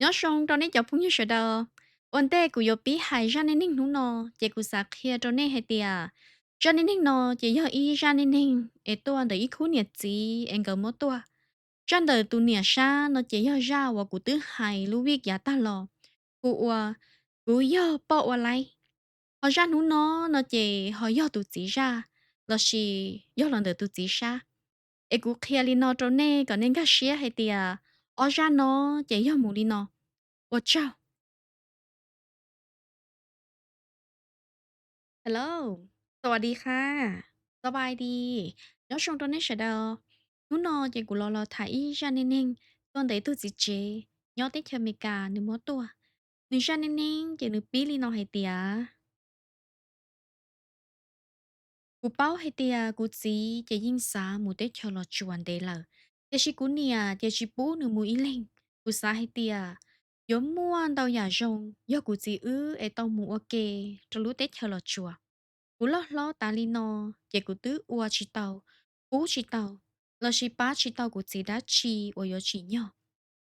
Nyob zoo rau nej cov phooj ywg sawv daws. Ua ntej kuv yuav pib hais zaj neej neeg hnub no, ces kuv xav qhia rau nej hais tias zaj neej neeg no ces yog ib zaj neej neeg es tuaj ntawm ib khub niam txiv es nkawd muab tuaj. Zaj ntawm tus niam sab no ces yog zaj uas kuv twb hais lub vij yav tag los, hu ua Kuv yog poj ua laib. Ho zaj hnub no no ces ho yog tus txiv zaj, lossis yog los ntawm tus txiv sab. Es kuv qhia li no rau nej kom nej nkag siab hais tias ob zaj no ces yog mus li no. Ua tsaug. Hello, สวัสดีค่ะ, สบายดี. Nyob zoo rau nej sawv daws. Hnub no ces kuv los los tham ib zaj neej neeg tuaj ntawm ib tug txiv tsev nyob teb chaws Amelikas nws muab tuaj. Nws zaj neej neeg ces nws pib li no hais tias Kuv paub hais tias kuv txiv ces yeej xav mus teb chaws Los Tsuas ntev lawm, tiam sis kuv niam ces tsis pub nws mus ib leeg. Kuv xav hais tias yuav muaj ntau yam zoo yog kuv txiv wb es tau mus ua ke rau lub teb chaws Los Tsuas. Kuv loj hlob tas li no ces kuv twb ua tsis tau, pub tsis tau, lossis pab tsis tau kuv txiv dab tsi uas yuav tsim nyog,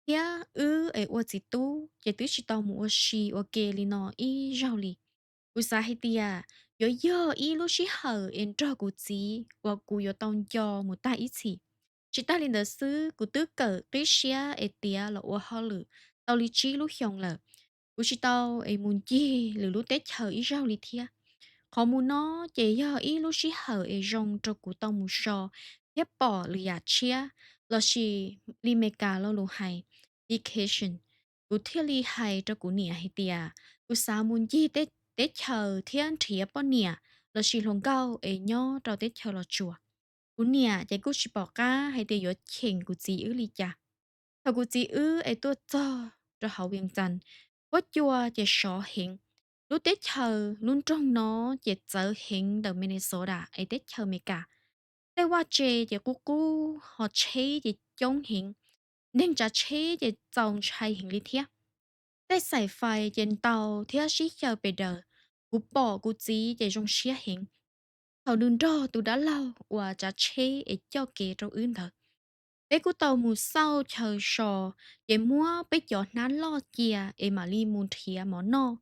thiab wb es ua txiv tub ces twb tsis tau mus ua si ua ke li no ib zaug li. Kuv xav hais tias yuav yog ib lub sij hawm es nrog kuv txiv uas kuv yuav tau nco mus tag ib txhis. Tsis tag li ntawd xwb, kuv twb kawm qib siab es tiav los ua hauj lwm tau li tsib lub xyoos lawm. Kuv tsis tau es mus ncig lwm lub teb chaws ib zaug li thiab. Qhov mus no ces yog ib lub sij hawm es zoo rau kuv tau mus so thiab pom lwm yam tshiab, lossis li Meskas lo lus hais vacation. Kuv thiaj li hais rau kuv niam hais tias kuv xav mus ncig teb chaws thiab nrhiav poj niam lossis hluas nkauj es nyob rau teb chaws Los Tsuas. Kuv niam ces kuj tsis pom qab hais tias yuav cheem kuv txiv wb li cas. Thaum kuv txiv wb es tuaj txog rau hauv Vias Cas, huab cua ces sov heev. Lub teb chaws lub nroog no ces txawv heev ntawm Minnesota es teb chaws Amelikas. Tej vaj tse ces qub qub, ho tsheb ces coob heev, neeg tsav tsheb ces txaus ntshai heev li thiab. Tej xaim fais ces ntau thiab sib xyaw pes daws. Kuv pom kuv txiv ces zoo siab heev thaum nws nrog tus dab laug uas tsav tsheb es coj kev rau wb ntawd. Peb kuj tau mus xauj chaw so, ces muab peb cov hnab loj cia es mam li mus nrhiav mov noj.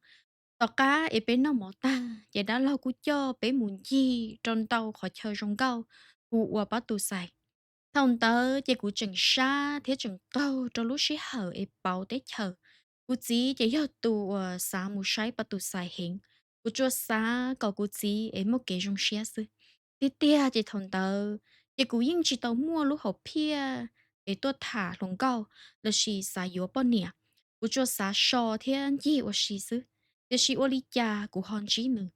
Tom qab es peb noj mov tag ces dab laug kuj coj peb mus ncig rau ntau qhov chaw zoo nkauj hu ua Pab Tus Xais. Thaum ntawd ces kuv tseem sab thiab tseem qaug rau lub sij hawm es pauv teb chaws. Kuv txiv ces yog tus uas xav mus saib Pab Tus Xais heev. Kuv tsuas xav kom kuv txiv es muaj kev zoo siab xwb. Tiag tiag ces thaum ntawd ces kuv yeej tsis tau muaj lub hom phiaj es tuaj tham hluas nkauj lossis xav yuav poj niam. Kuv tsuas xav so thiab ncig ua si xwb, tiam sis ua li cas kuv ho ntsib nws.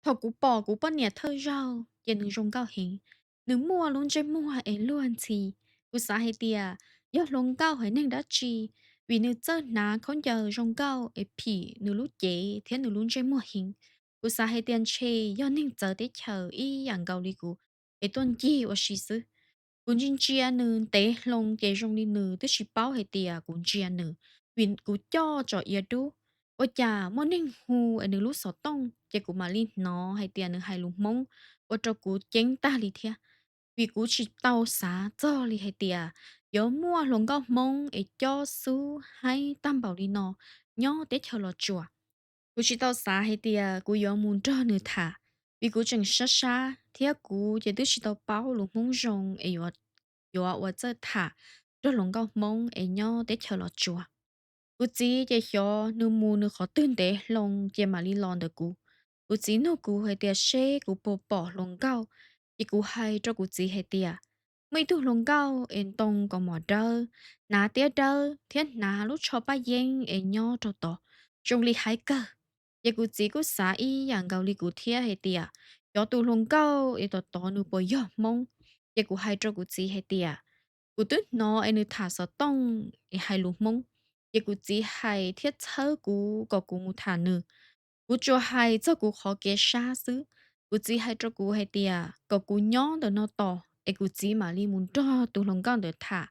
Thaum kuv pom kuv poj niam thawj zaug ces nws zoo nkauj heev. Nws muaj lub ntsej muag es luag ntxhi. Kuv xav hais tias yog hluas nkauj haiv neeg dab tsi, vim nws txawj hnav khaub ncaws zoo nkauj es phim nws lub cev thiab nws lub ntsej muag heev. Kuv xav hais tias ntshe yog neeg txawv teb chaws ib yam nkaus li kuv es tuaj ncig ua si xwb. Kuv ntsia ntsia nws ntev hlo ces zoo li nws twb tsis paub hais tias kuv ntsia nws, vim kuv coj tsom iav dub. Ua cas muaj neeg hu es nws lub xov tooj ces kuv mam li hnov hais tias nws hais lus Hmoob, ua rau kuv ceeb tag li thiab. Vim kuv tsis tau xav txog li hais tias yuav muaj hluas nkauj Hmoob es cob xub haib tag npaum li no nyob teb chaws Los Tsuas. Kuv tsis tau xav hais tias kuv yuav mus nrog nws tham, vib kuv tseem sab sab thiab kuv ces twb tsis tau paub lus Hmoob zoo es yuav ua txawj tham nrog hluas nkauj Hmoob es nyob teb chaws Los Tsuas. Kuv txiv ces xyov nws mus nws qhov twg ntev hlo ces mam li los ntawm kuv. Kuv txiv nug kuv hais tias seb kuv puas pom hluas nkauj, ces kuv hais rau kuv txiv hais tias muaj ib tug hluas nkauj es ntoo kaus mom dawb, hnav tiab dawb thiab hnav lub tsho paj yeeb es nyob rau tod, zoo li haib kawg. Ces kuv txiv kuj xav ib yam nkaus li kuv thiab hais tias xyov tus hluas nkauj es tom tod nws puas yog Hmoob. Ces kuv hais rau kuv txiv hais tias kuv twb hnov es nws tham xov tooj es hais lus Hmoob. Ces kuv txiv hais thiab txhawb kuv kom kuv mus tham nws. Kuv tsuas hais txog kuv qhov kev sab xwb. Kuv txiv hais rau kuv hais tias kom kuv nyob ntawm no tos es kuv txiv mam li mus nrog tus hluas nkauj ntawd tham,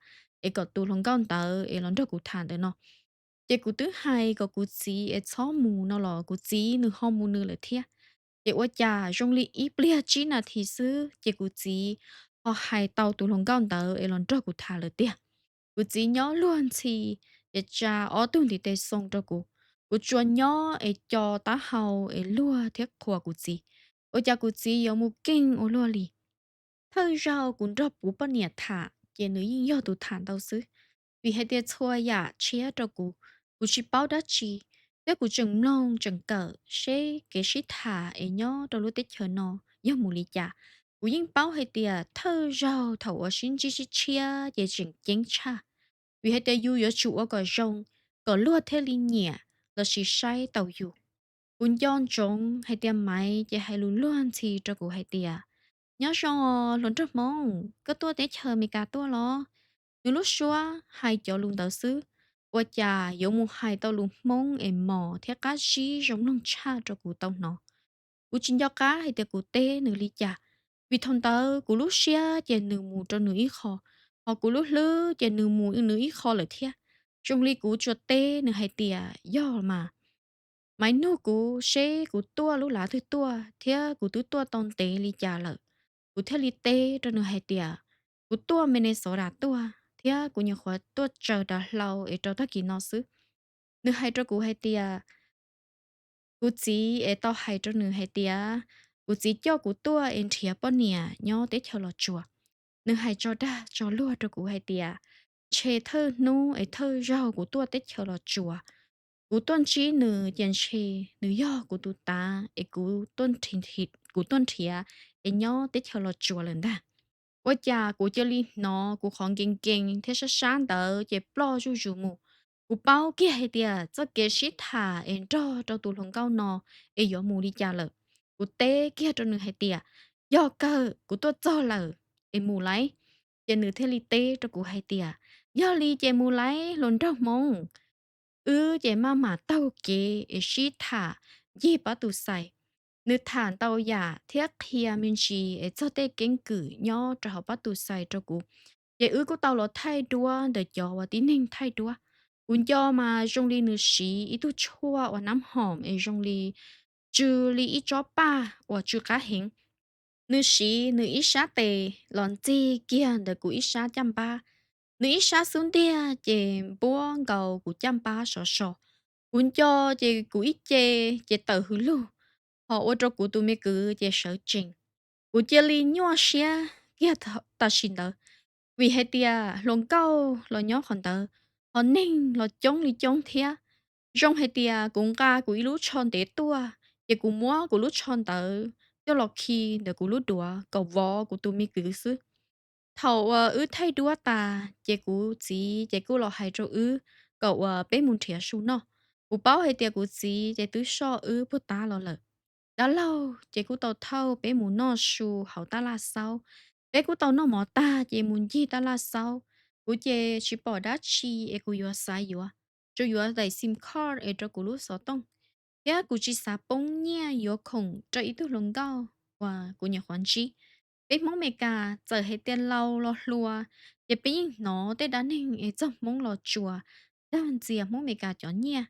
es kom tus hluas nkauj ntawd es los nrog kuv tham ntawm no. Ces kuv twb hais kom kuv txiv es txhob mus no los kuv txiv nws ho mus nws lawm thiab. Ces ua cas zoo li ib pliag tsib nas this xwb ces kuv txiv ho hais tau tus hluas nkauj ntawd es los nrog kuv tham lawm tiag. Kuv txiv nyob luag ntxhi ces tsa ob tug ntiv tes xoo rau kuv. Kuv tsuas nyob es co taub hau es luag thiab qhuas kuv txiv. Ua cas kuv txiv yuav mus keej ua luaj li. Thawj zaug kuv nrog kuv poj niam tham ces nws yeej yog tus tham ntau xwb, vim hais tias txhua yam tshiab rau kuv, kuv tsis paub dab tsi, thiab kuv tseem mloog tseem kawm seb kev sib tham es nyob rau lub teb chaws no yog mus li cas. Kuv yeej paub hais tias thawj zaug thaum uas sib ntsib sib tshiab ces tseem ceeb tshaj, vim hais tias yus yuav tsum ua kom zoo, kom luag thiaj li nyiam lossis saib taus yus. Kuv nco ntsoov hais tias Maiv ces hais lus luag ntxhi rau kuv hais tias, Nyob zoo hluas nraug Hmoob, koj tuaj teb chaws Amelikas tuaj los? Nws lub suab hais cov lus ntawd xwb, ua cas yuav mus hais tau lus Hmoob es mos thiab qab zib zoo mloog tshaj rau kuv tau hnov. Kuv tsis nco qab hais tias kuv teb nws li cas, vim thaum ntawd kuv lub siab ces nws mus rau nws ib qho, hos kuv lub hlwb ces nws mus nws ib qho lawm thiab. Zoo li kuv tsuas teb nws hais tias, Yog mas, Maiv nug kuv seb kuv tuaj lub lav twg tuaj thiab kuv twb tuaj tau ntev li cas lawm. Kuv thiaj li teb rau nws hais tias, Kuv tuaj Minnesota tuaj thiab kuv nyuam qhuav tuaj tsaws dav hlau es rau tag kis no xwb. Nws hais rau kuv hais tias, Kuv txiv es tau hais rau nws hais tias, kuv txiv coj kuv tuaj es nrhiav poj niam nyob teb chaws Los Tsuas. Nws hais tso dag tso luag rau kuv hais tias, ntshe thawj hnub es thawj zaug kuv tuaj teb chaws Los Tsuas, kuv tuaj ntsib nws ces ntshe nws yog kuv tus tav es kuv tuaj nrhiav es nyob teb chaws Los Tsuas lawm ntag. Ua cas kuv cia li hnov kuv qhov nkees nkees thiab sab sab ntawd ces ploj zuj zus mus. Kuv paub kiag hais tias txoj kev sib tham es nrog rau tus hluas nkauj no es yuav mus li cas lawm. Kuv teb kiag rau nws hais tias, Yog kawg, kuv tuaj txog lawm, es mus lauj. Ces nws thiaj li teb rau kuv hais tias, Yog li ces mus lauj hluas nraug Hmoob. Wb ces maj mam taug kev es sib tham ncig pab tus xais. Nws tham ntau yam thiab qhia me ntsis es txog tej keeb kwm nyob rau hauv pab tus xais rau kuv. Ces wb kuj tau los thaij duab ntawm cov uas tib neeg thaij duab. Kuv nco mas zoo li nws siv ib tug tshuaj uas nab hoom es zoo li tsw li ib tsob paj uas tsw qab heev. Nws siv nws ib sab tes los ntxig kiag ntawm kuv ib sab caj npab. Nws ib sab xub ntiag ces npuab nkaus kuv caj npab sov so. Kuv nco ces kuv ib ce ces tawm hws lug, ho ua rau kuv tus me kwv ces sawv tsees. Kuv cia li nyuaj siab kiag tam sim ntawd, vim hais tias hluas nkauj los nyob qhov ntawd, ho neeg los coob li coob thiab. Zoo hais tias kuv nqa kuv ib lub tsho ntev tuaj, ces kuv muab kuv lub tsho ntawd coj los khi ntawm kuv lub duav kom vov kuv tus me kwv xwb. Thaum uas wb thaij duab tas ces kuv txiv ces kuj los hais rau wb kom uas peb mus nrhiav su noj. Kuv paub hais tias kuv txiv ces twb soj wb puag ta los lawm. Dab laug ces kuj tau thauj peb mus noj su hauv tab laj xaub. Peb kuj tau noj mov tag ces mus ncig tab laj xaub. Kuv ces tsis pom dab tsi es kuv yuav xav yuav, tsuas yuav daim sim card es rau kuv lub xov tooj, thiab kuv tsis xav poob nyiaj yuav khoom rau ib tug hluas nkauj uas kuv nyuam qhuav ntsib. Peb Hmoob Amelikas txawm hais tias laus los hluas, ces peb yeej hnov tej dab neeg es txog Hmoob Los Tsuas dag ntxias Hmoob Amelikas cov nyiaj.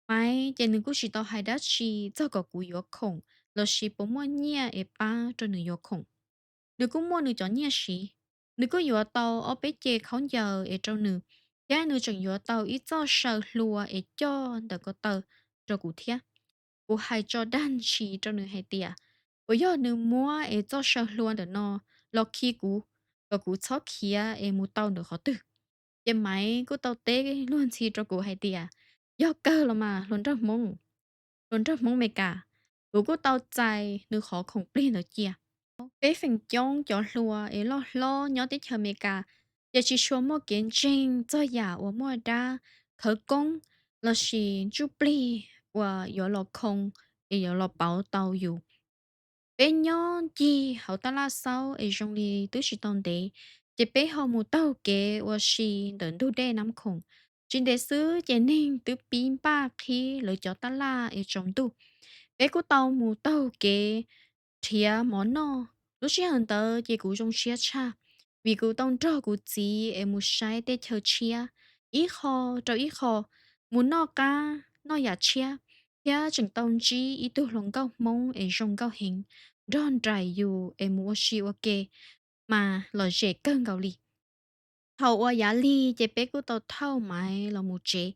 Maiv ces nws kuj tsis tau hais dab tsi txog kom kuv yuav khoom lossis puas muaj nyiaj es pab rau nws yuav khoom. Nws kuj muaj nws cov nyiaj siv. Nws kuj yuav tau ob peb ce khaub ncaws es rau nws, thiab nws tseem yuav tau ib txoj saw hlua es coj ntawm ko taw rau kuv thiab. Kuv hais tso dag ntshis rau nws hais tias, puas yog nws muab es txoj saw hlua ntawm no los khi kuv, kom kuv txhob khiav es mus tau ntawm qhov twg? Ces Maiv kuj tau teb luag ntxhi rau kuv hais tias, yog kawg los mas hluas nraug Hmoob, hluas nraug Hmoob Amelikas. Kuv kuj tau txais nws qhov khoom plig ntawd cia. Peb feem coob cov hlua es loj hlob nyob teb chaws Amelikas ces tsis tshua muaj kev ntseeg txog yam uas muaj dab khawv koob lossis ntsuj plig uas yuav los khoo es yuav los pauv tau yus. Peb nyob ncig hauv tab laj xaub es zoo li twb tsis tau ntev, ces peb ho mus taug kev ua si ntawm ntug dej Nab Khoom. Tsis ntev xwb ces neeg twb pib npaj qhib lawv cov tab laj es tsaus ntuj. Peb kuj tau mus taug kev nrhiav mov noj. Lub sij hawm ntawd ces kuv zoo siab tshaj, vim kuv tau nrog kuv txiv es mus saib tej chaw tshiab, ib qho rau ib qho, mus noj qab noj yam tshiab, thiab tseem tau ntsib ib tug hluas nkauj Hmoob es zoo nkauj heev nrog nraim yus es mus ua si ua ke, mas lom zem kawg nkaus li. Thaum uas yav lig ces peb kuj tau thauj Maiv los mus tsev,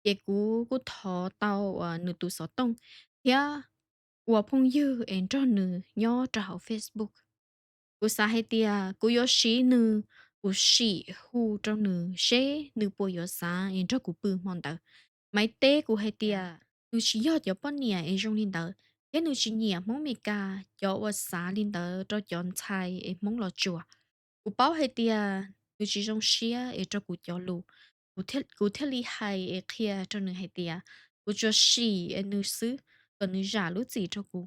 ces kuv kuj thov tau uas nws tus xov tooj thiab ua phooj ywg es nrog nws nyob rau hauv Facebook. Kuv xav hais tias kuv yuav siv nws, kuv sim hu rau nws seb nws puas yuav xav es nrog kuv pw hmo ntawd. Maiv teb kuv hais tias nws tsis yog cov poj niam es zoo li ntawd, thiab nws tsis nyiam Hmoob Meskas cov uas xav li ntawd rau cov ntxhais es Hmoob Los Tsuas. Kuv paub hais tias nws tsis zoo siab es rau kuv cov lus, kuv thiaj li hais es qhia rau nws hais tias kuv tsuas sim es nws xwb, kom nws zam lub txim rau kuv.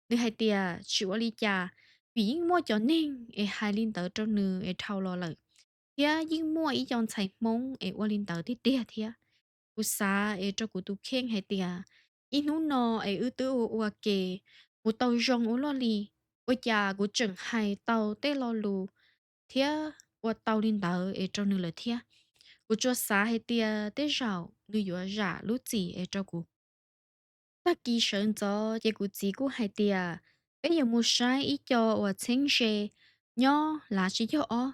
Nws hais tias tsis ua li cas, vim yeej muaj cov neeg es hais li ntawd rau nws es dhau los lawm, thiab yeej muaj ib co ntxhais Hmoob es ua li ntawd tiag tiag thiab. Kuv xav es rau kuv tus kheej hais tias ib hnub no es wb twb ua ua ke mus tau zoo ua luaj li, ua cas kuv tseem hais tau tej lo lus thiab ua tau li ntawd es rau nws lawm thiab. Kuv tsuas xav hais tias tej zaum nws yuav zam lub txim es rau kuv. Tag kis sawv ntxov ces kuv txiv kuj hais tias peb yuav mus saib ib co uas txheeb ze nyob lav tsib caug ob.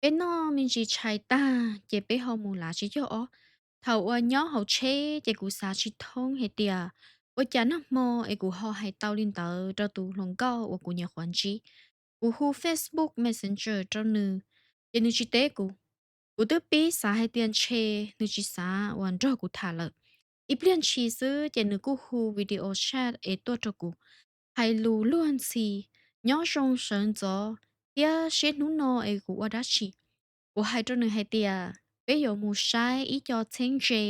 Peb noj me ntsis tshais tag ces peb ho mus lav tsib caug ob. Thaum uas nyob hauv tsheb ces kuv xav tsis thoob hais tias ua cas nag hmo es kuv ho hais tau li ntawd rau tus hluas nkauj uas kuv nyuam qhuav ntsib. Kuv hu Facebook Messenger rau nws, ces nws tsis teb kuv. Kuv twb pib xav hais tias ntshe nws tsis xav uas nrog kuv tham lawm. Ib pliag ntshis xwb ces nws kuj hu video chat es tuaj rau kuv, hais lus luag ntxhi, nyob zoo sawv ntxov, thiab seb hnub no es kuv ua dab tsi. Kuv hais rau nws hais tias peb yuav mus saib ib co txheeb ze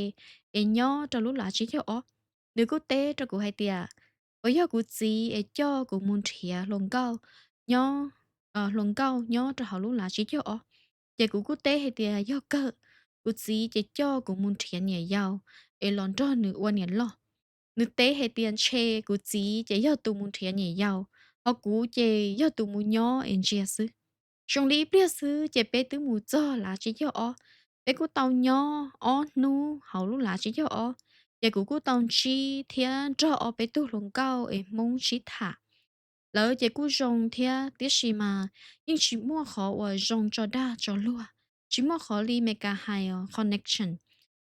es nyob rau lub lav tsib caug ob. Nws kuj teb rau kuv hais tias puas yog kuv txiv es coj kuv mus nrhiav hluas nkauj nyob, hluas nkauj nyob rau hauv lub lav tsib caug ob. Ces kuv kuj teb hais tias yog kawg, kuv txiv ces coj kuv mus nrhiav niam yau es los nrog nws ua niam loj. Nws teb hais tias ntshe kuv txiv ces yog tus mus nrhiav niam yau, ho kuv ces yog tus mus nyob es ntsia xwb. Zoo li ib pliag xwb ces peb twb mus txog lav tsib caug ob. Peb kuj tau nyob ob hnub hauv lub lav tsib caug ob, ces kuv kuj tau ntsib thiab nrog ob peb tug hluas nkauj es Hmoob sib tham. Lawv ces kuj zoo thiab, tiam sis mas yeej tsis muaj qhov uas zoo tso dag tso luag, tsis muaj qhov li Meskas hais connection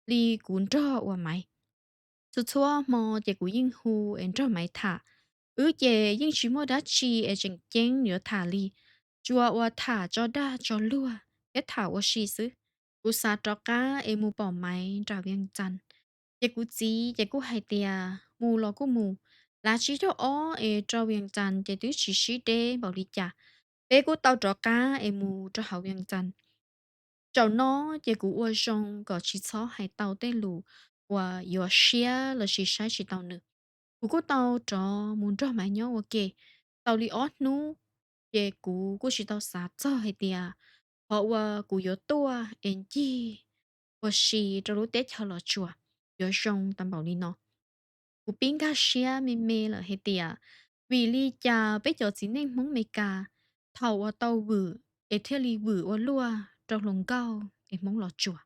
li kuv nrog uas Maiv. Txhua txhua hmo ces kuv yeej hu es nrog Maiv tham. Wb ces yeej tsis muaj dab tsi es tseem ceeb yuav tham li, tsuas uas tham tso dag tso luag thiab tham ua si xwb. Kuv xav rov qab es mus pom Maiv nram Vias Cas, ces kuv txiv ces kuj hais tias mus los kuj mus, lav tsib caug ob es rau Vias Cas ces twb tsis sib deb npaum li cas. Peb kuj tau rov qab es mus rau hauv Vias Cas. Zaum no ces kuv ua zoo kom tsis txhob hais tau tej lus uas yuav siab lossis saib tsis taus nws. Kuv kuj tau rov mus nrog Maiv nyob ua ke tau li ob hnub, ces kuv kuj tsis tau xav txog hais tias qhov uas kuv yuav tuaj es ncig ua si rau lub teb chaws Los Tsuas yuav zoo tau npaum li no. Kuv pib nkag siab me me lawm hais tias vim li cas peb cov txiv neej Hmoob Meskas thaum uas tau vwm es thiaj li vwm ua luaj rau hluas nkauj es Hmoob Los Tsuas.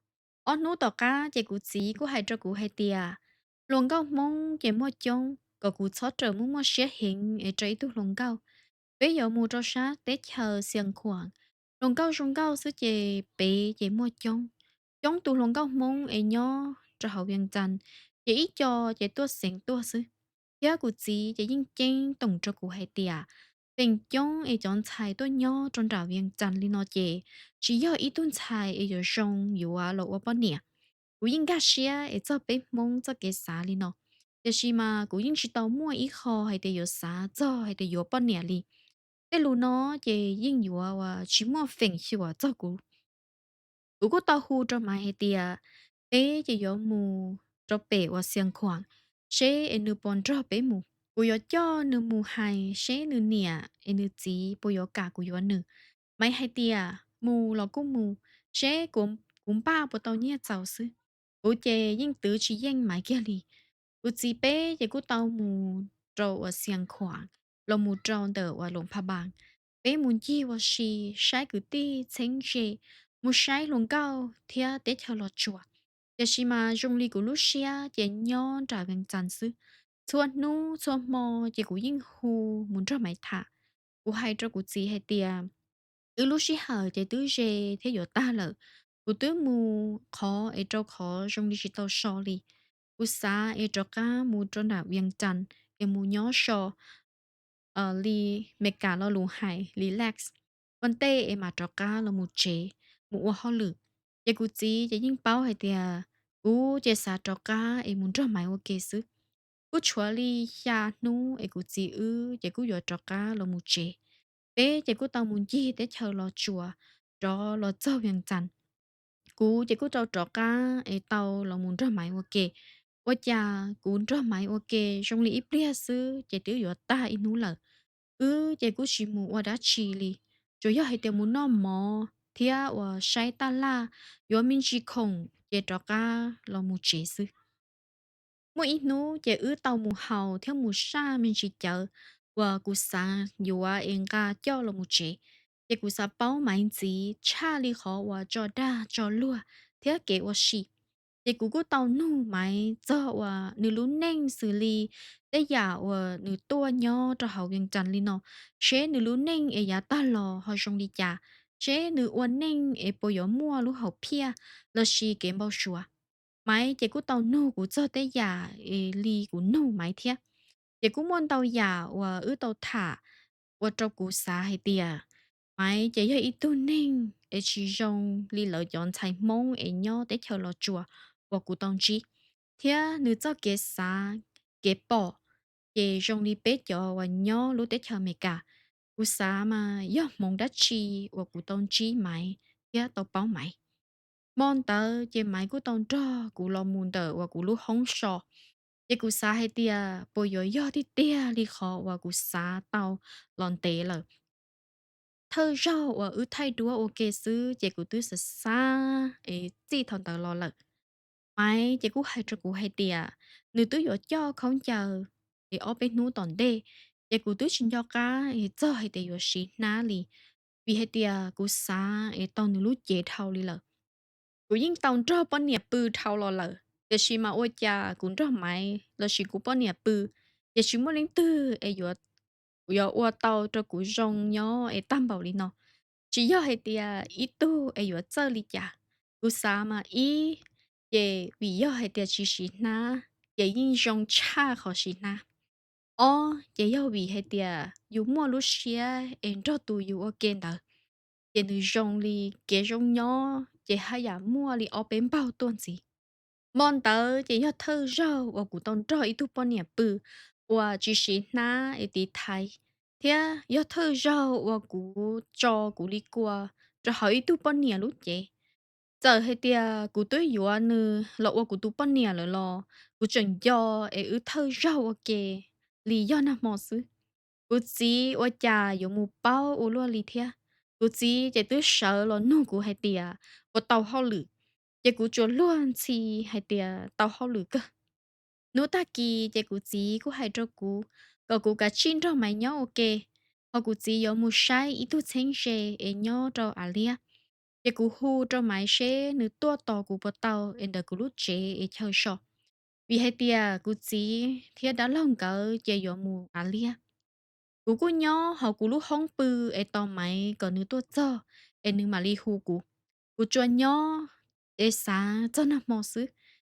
Ob hnub tom qab ces kuv txiv kuj hais rau kuv hais tias hluas nkauj Hmoob ces muaj coob, kom kuv txhob rawm muaj muaj siab heev es rau ib tug hluas nkauj. Peb yuav mus rau sab teb chaws Xias Khuam, hluas nkauj zoo nkauj xwb ces pem ces muaj coob. Coob tus hluas nkauj Hmoob es nyob rau hauv Vias Cas, ces ib co ces tuaj xeev tuaj xwb. Thiab kuv txiv ces yeej ceeb toom rau kuv hais tias feem coob es cov ntxhais tuaj nyob rau nram Vias Cas li no ces tsis yog ib tug ntxhais es yuav zoo yuav los ua poj niam. Kuv yeej nkag siab es txog peb Hmoob txoj kev xav li no, tiam sis mas kuv yeej tsis tau muaj ib qho hais tias yuav xav txog hais tias yuav poj niam li. Tej lus no ces yeej yuav uas tsis muaj feem xyuam txog kuv. Kuv kuj tau hu rau Maiv hais tias peb ces yuav mus rau pem uas Xias Khuam, seb es nws puas nrog peb mus. Kuv yuav coj nws mus hais seb nws niam es nws txiv puas yuav kam kuv yuav nws. Maiv hais tias mus los kuj mus, seb kuv npaj puas tau nyiaj txaus xwb. Kuv ces yeej twv tsis yeej Maiv kiag li. Kuv txiv peb ces kuj tau mus rau uas Xias Khuam, los mus rau ntawm uas Luam Pha Npas. Peb mus ncig ua si, saib kwv tij txheeb ze, mus saib hluas nkauj thiab teb chaws Los Tsuas. Tiam sis mas zoo li kuv lub siab ces nyob nram Vias Cas xwb. Txhua hnub txhua hmo ces kuv yeej hu mus nrog Maiv tham. Kuv hais rau kuv txiv hais tias wb lub sij hawm ces twb ze thiab yuav tag lawm, Kuv twb mus qhov es rau qhov zoo li tsis tau so li. Kuv xav es rov qab mus rau nram Vias Cas es mus nyob so li Meskas lo lus hais relax ua ntej es mam rov qab los mus tsev mus ua hauj lwm. Ces kuv txiv ces yeej paub hais tias kuv ces xav rov qab es mus nrog Maiv ua ke xwb. Kuj tshuav li xya hnub es kuv txiv wb ces kuj yuav rov qab los mus tsev. Peb ces kuj tau mus ncig teb chaws Los Tsuas rov los txog Vias Cas. Kuv ces kuj tau rov qab es tau los mus nrog Maiv ua ke. Ua cas kuv nrog Maiv ua ke zoo li ib pliag xwb ces twb yuav tag ib hnub lawm. Wb ces kuj tsis mus ua dab tsi li, tsuas yog hais tias mus noj mov thiab uas saib taj laj, yuav me ntsis khoom ces rov qab los mus tsev xwb. Muaj ib hnub ces wb tau mus haus thiab mus saj me ntsis cawv uas kuv xav yuav es nqa coj los mus tsev. Ces kuv xav paub Maiv ntxiv tshaj li qhov uas tso dag tso luag thiab kev ua si. Ces kuv kuj tau nug Maiv txog uas nws lub neej xws li tej yam uas nws tuaj nyob rau hauv Vias Cas li no, seb nws lub neej es yav tag los ho zoo li cas, seb nws ua neej es puas yuav muaj lub hom phiaj lossis kev npau suav. Maiv ces kuj tau nug kuv txog tej yam es li kuv nug Maiv thiab. Ces kuj muaj ntau yam uas wb tau tham ua rau kuv xav hais tias Maiv ces yog ib tug neeg es tsis zoo li lawv cov ntxhais Hmoob es nyob teb chaws Los Tsuas uas kuv tau ntsib, thiab nws txoj kev xav kev pom ces zoo li peb cov uas nyob lub teb chaws Amelikas. Kuv xav mas yog hmoov dab tsi uas kuv tau ntsib Maiv thiab tau paub Maiv. Hmo ntawd ces Maiv kuj tau nrog kuv los mus ntawm uas kuv lub hoob so, ces kuv xav hais tias puas yuav yog tiag tiag li qhov uas kuv xav tau los ntev lawm. Thawj zaug uas wb thaij duab ua ke xwb ces kuv twb xav xav es txij thaum ntawd los lawm. Maiv ces kuj hais rau kuv hais tias nws twb yuav coj khaub ncaws es ob peb hnub tom ntej, ces kuv twb tsis nco qab es txog hais tias yuav siv hnab li, vim hais tias kuv xav es tau nws lub cev dhau li lawm. Kuv yeej tau nrog poj niam pw dhau los lawm, tiam sis mas ua cas kuv nrog Maiv lossis kuv poj niam pw, ces tsis muaj leej twg es yuav ua tau rau kuv zoo nyob es tag npaum li no. Tsis yog hais tias ib tug es yuav txawj li cas. Kuv xav mas ib, ces vim yog hais tias tsis siv hnab ces yeej zoo tshaj qhov siv hnab. Ob, ces yog vim hais tias yus muaj lub siab es nrog tus yus ua ke ntawd, ces nws zoo li kev zoo nyob ces haj yam muaj li ob peb npaug tuaj ntxiv. Hmo ntawd ces yog thawj zaug uas kuv tau nrog ib tug poj niam pw uas tsis siv hnab es tiv thaiv, thiab yog thawj zaug uas kuv tso kuv li kua rau hauv ib tug poj niam lub cev. Txawm hais tias kuv twb yuav nws los ua kuv tus poj niam lawm los kuv tseem nco es wb thawj zaug ua ke li yog nag hmo xwb. Kuv txiv ua cas yuav mus paub ua luaj li thiab. Kuv txiv ces twb sawv los nug kuv hais tias puas tau hauj lwm, ces kuv tsuas luag ntxhi hais tias tau hauj lwm kawg. Hnub tag kis ces kuv txiv kuj hais rau kuv kom kuv kav tsij nrog Maiv nyob ua ke, ho kuv txiv yuav mus saib ib tug txheeb ze es nyob rau Av Liab. Ces kuv hu rau Maiv seb nws tuaj tos kuv puas tau es ntawm kuv lub tsev es chaw so, vim hais tias kuv txiv thiab dab laug nkawd ces yuav mus Av Liab. Kuv kuj nyob hauv kuv lub hoob pw es tos Maiv kom nws tuaj txog es nws mam li hu kuv. Kuv tsuas nyob es xav txog nag hmo xwb.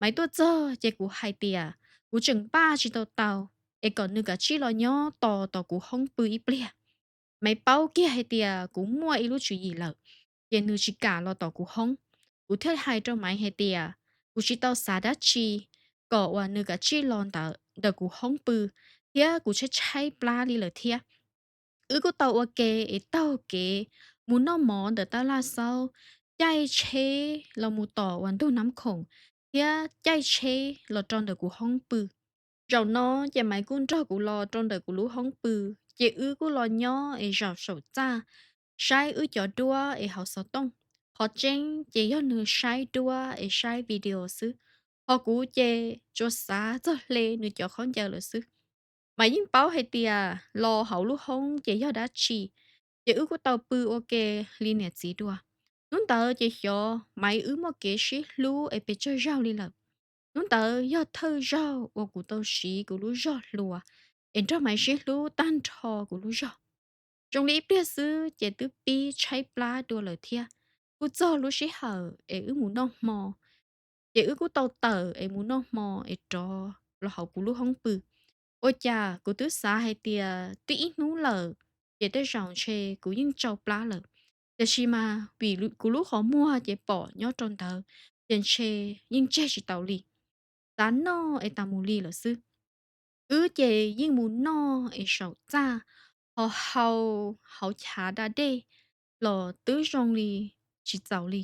Maiv tuaj txog ces kuv hais tias kuv tseem npaj tsis tau tau, es kom nws kav tsij los nyob tos tom kuv hoob pw ib pliag. Maiv paub kiag hais tias kuv muaj ib lub tswv yim lawm, ces nws tsis kam los tom kuv hoob. Kuv thiaj hais rau Maiv hais tias kuv tsis tau xav dab tsi, kom uas nws kav tsij los ntawm kuv hoob pw, thiab kuv tshaib tshaib plab li lawm thiab. Wb kuj tau ua ke es taug kev mus noj mov ntawm taj laj xaub, caij tsheb los mus tom uas ntug Nab Khoom, thiab caij tsheb los rau ntawm kuv hoob pw. Zaum no ces Maiv kuj nrog kuv los rau ntawm kuv lub hoob pw, ces wb kuj los nyob es zaum saum txaj, saib wb cov duab es hauv xov tooj. Qhov tseeb ces yog nws saib duab es saib video xwb, ho kuv ces tsuas xav txog hle nws cov khaub ncaws lawm xwb. Maiv yeej paub hais tias los hauv lub hoob ces yog dab tsi, ces wb kuj tau pw ua ke li niam txiv dua. Hnub ntawd ces xyov Maiv wb muaj kev sib hlub es pes tsawg zaug li lawm. Hnub ntawd yog thawj zaug uas kuv tau siv kuv lub zog hluas es nrog Maiv sib hlub tag nrho kuv lub zog. Zoo li ib pliag xwb ces twb pib tshaib plab dua lawm thiab. kuj txog lub sij hawm es wb mus noj hmo, ces wb kuj tau tawm es mus noj hmo es rov los hauv kuv lub hoob pw. Ua cas kuv twb xav hais tias twb ib hnub lawm, ces tej zaum ntshe kuv yeej tsau plab lawm, tiam sis mas vim kuv lub qhov muag ces pom nyob rau ntawd, ces ntshe yeej tseg tsis tau li. Xav noj es tas mus li lawm xwb. Wb ces yeej mus noj es saum txaj, ho hau hauv chav da dej los twb zoo li tsis txaus li.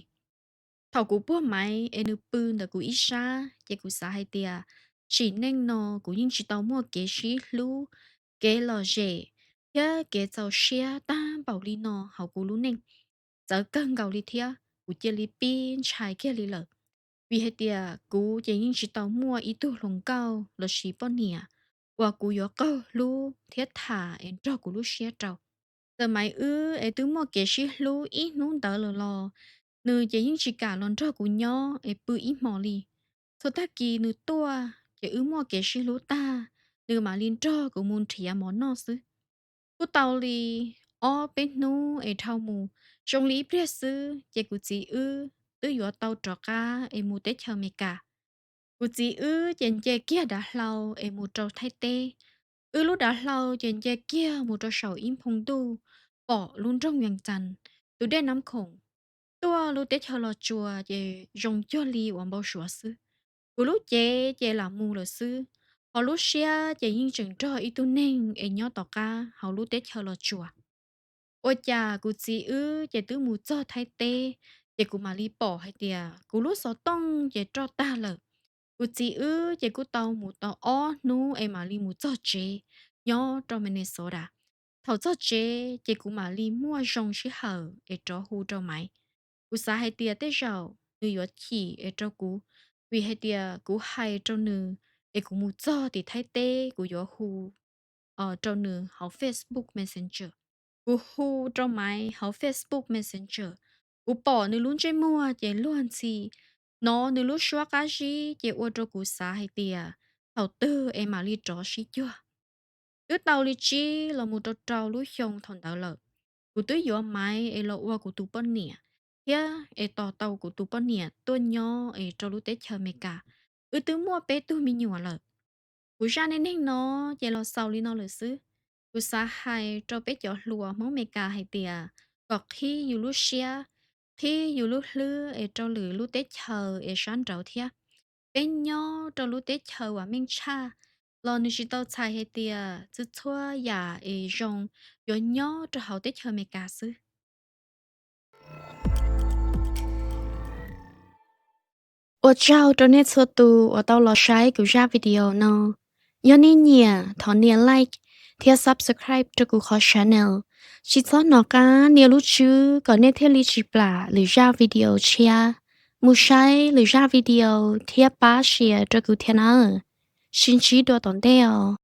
Thaum kuv puag Maiv es nws pw ntawm kuv ib sab, ces kuv xav hais tias sim neej no kuv yeej tsis tau muaj kev sib hlub, kev lom zem thiab kev txaus siab tag npaum li no hauv kuv lub neej. Txawv kawg nkaus li thiab, kuv cia li pib ntshai kiag li lawm. Vim hais tias kuv ces yeej tsis tau muaj ib tug hluas nkauj lossis poj niam uas kuv yuav qaug hlub thiab tham es nrog kuv lub siab rau. Txawm Maiv wb es twb muaj kev sib hlub ib hnub ntawd lawm los, nws ces yeej tsis kam los nrog kuv nyob es pw ib hmo li. Txhua tag kis nws tuaj ces wb muaj kev sib hlub tag, nws mam li nrog kuv mus nrhiav mov noj xwb. Kuj tau li ob peb hnub es dhau mus, zoo li ib pliag xwb ces kuv txiv wb twb yuav tau rov qab es mus teb chaws Amelikas. Kuv txiv wb ces nce kiag dav hlau es mus rau Thaib teb. Wb lub dav hlau ces nce kiag mus rau saum ib phoo ntuj, pom lub nroog Vees Cas, tus dej Nab Khoom, tuaj lub teb chaws Los Tsuas ces zoo cuag li uas npau suav xwb. Kuv lub cev ces lam mus lawm xwb, ho lub siab ces yeej tseem nrog ib tug neeg es nyob tom qab hauv lub teb chaws Los Tsuas. Ua cas kuv txiv wb ces twb mus txog Thaib teb, ces kuv mam li pom hais tias kuv lub xov tooj ces roj tag lawm. Kuv txiv wb ces kuj tau mus tau ob hnub es mam li mus txog tsev nyob rau Minnesota. Thaum txog tsev ces kuv mam li muaj zoo sij hawm es rov hu rau Maiv. Kuv xav hais tias tej zaum nws yuav chim es rau kuv, vim hais tias kuv hais rau nws es kuv mus txog tim Thaib teb kuv yuav hu rau nws hauv Facebook Messenger. Kuv hu rau Maiv hauv Facebook Messenger, kuv pom nws lub ntsej muag ces luag ntxhi, hnov nws lub suab qab zib ces ua rau kuv xav hais tias thaum twg es mam li rov sib cuag. Twb tau li tsib los mus rau rau lub xyoo thaum ntawd lawm, kuv twb yuav Maiv es los ua kuv tus poj niam, thiab es tos tau kuv tus poj niam tuaj nyob es rau lub teb chaws Amelikas. Wb twb muaj peb tug me nyuam lawm. Kuv zaj neej neeg no ces los xaus li no lawm xwb. Kuv xav hais rau peb cov hluas Hmoob Amelikas hais tias kom qhib yus lub siab, qhib yus lub hlwb es rau lwm lub teb chaws es sab nraud thiab. Peb nyob rau lub teb chaws uas meej tshaj los nws tsis tau txhais hais tias txhua txhua yam es zoo yuav nyob rau hauv teb chaws Amelikas xwb. Ua tsaug rau nej txhua tus uas tau los saib kuv zaj video no. Yog nej nyiam thov nias like thiab subscribe rau kuv qhov channel. Tsis txhob hnov qab nias lub tswb kom nej thiaj li tsis plam lwm zaj video tshiab. Mus saib lwm zaj video thiab pab share rau kuv thiab nawb. Sib ntsib dua tom ntej os.